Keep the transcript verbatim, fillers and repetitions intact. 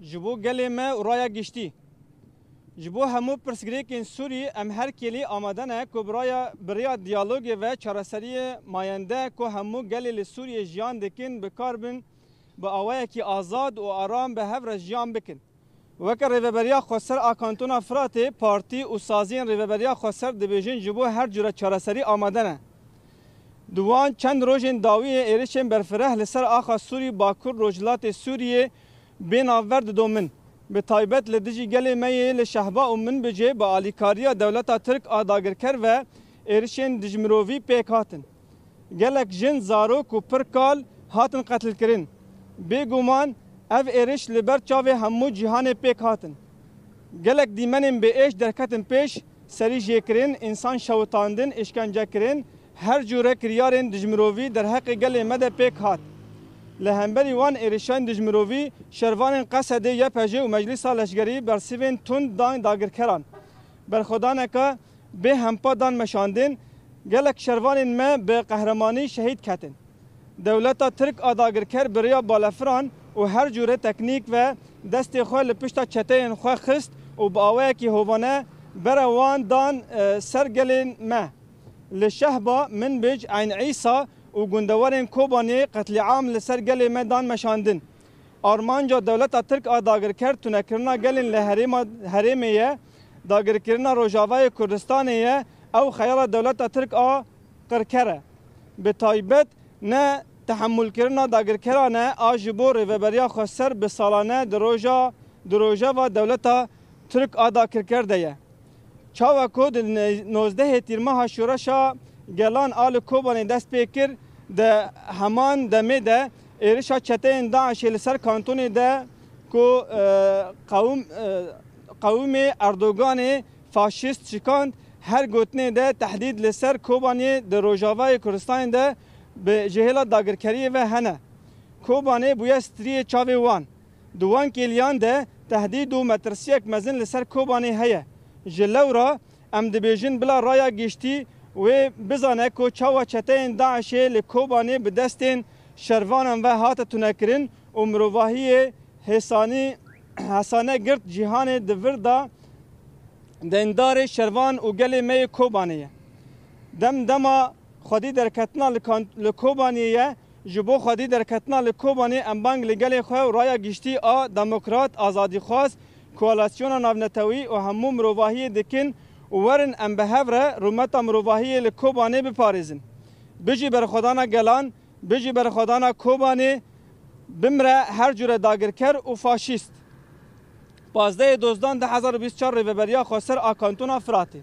Ji bo gelê me û raya giştî. Ji bo hemû pirsgirêkên Sûrî em her kêlî amade ne ku bi raya, bi rêya diyalogê ve çareseriyê mayende ku hemû gelê li Sûriyê jiyan dikin bi kar bin, bi awayekî azad û aram bi hev re jiyan bikin. Weke Rêveberiya Xweser a Kantona Firatê, partî û saziyên Rêveberiya Xweser dibêjin ji bo her cure çareserî amade ne. Di wan çend rojên dawiyê êrişên berfireh li ser axa Sûrî, Bakur, Rojhilatê Sûriyê bê navber didomin. Bi taybet li dijî gelê me yê li Şehba û Minbicê bi alîkariya dewleta Tirk a dagirker ve êrişên dijmirovî pêk hatin. Gelek jin, zarok û pir kal hatin qetilkirin. Bêguman ev êriş li ber çavê hemû cîhanê pêk hatin. Gelek dîmenên biêş derketin pêş, serî jêkirin, însan şewitandin, îşkence kirin, her cûre kiryarên dijmirovî derheqê gelê me de pêk hat. Li hemberî wan êrişan dijmirovî şervanên Qesedê, Y P J û Meclîsa Leşgerî bersivên tund dan dagirkeran. Berxwedaneke bê hempa dan meşandin, gelek şervanên me bi qehremanî şehîd ketin. Dewleta Tirk a dagirker bi rêya balefiran û her cûre teknîk ve destê xwe li pişta çeteyên xwe xist û bi awayekî hovane bere wan dan, e, ser gelên me. Li Şehba, Minbic, Eyn Îsa û gundewarên Kobanê qetlîam li ser gelê me dan meşandin. Armanca dewleta Tirk a dagirker tunekirina gelên li herêma, herêmê ye, dagirkirina Rojavayê Kurdistanê ye, ew xeyala dewleta Tirk a qirker e. Bi taybet ne tehemûlkirina dagirkeran e a ji bo Rêveberiya Xweser bi salan e di roja, di rojeva dewleta Tirk a dagirker de ye. Çawa ku di ne-, nozdehê Tîrmeha şoreşa gelan a li Kobanê dest pê kir, di heman demê de êrişa çeteyên DAIŞê li ser kantonê de ku, e, qewim-, e, qewimê Erdoganê faşîst şikand, her gotinê de tehdîd li ser Kobanê di Rojavayê Kurdistanê de bi, ji hêla dagirkeriyê ve hene. Kobanê bûye striyê çavê wan. Di wan kêliyan de tehdîd û metirsiyek mezin li ser Kobanê heye. Ji lewra em dibêjin bila raya giştî wê bizane ku çawa çeteyên DAIŞê li Kobanê bi destên şervanan ve hate tunekirin û mirovahiyê hêsanî, hesane girt cîhanê di vir de deyndarê şervan û gelê me yê Kobanê ye. Dem dema xwedî derketina li kan-, li Kobanê ye. Ji bo xwedî derketina li Kobanê em bang li gelê xwe û raya giştî a demokrat, azadîxwaz, koalîsyona navnetewî û hemû mirovahiyê dikin û werin em bi hev re rûmeta mirovahiyê li Kobanê biparêzin. Bijî berxwedana gelan, bijî berxwedana Kobanê, bimre her cure dagirker û faşîst. Pazdehê Dozdan du hezar û bîst û çar, Rêveberiya Xweser a Kantona Firatê.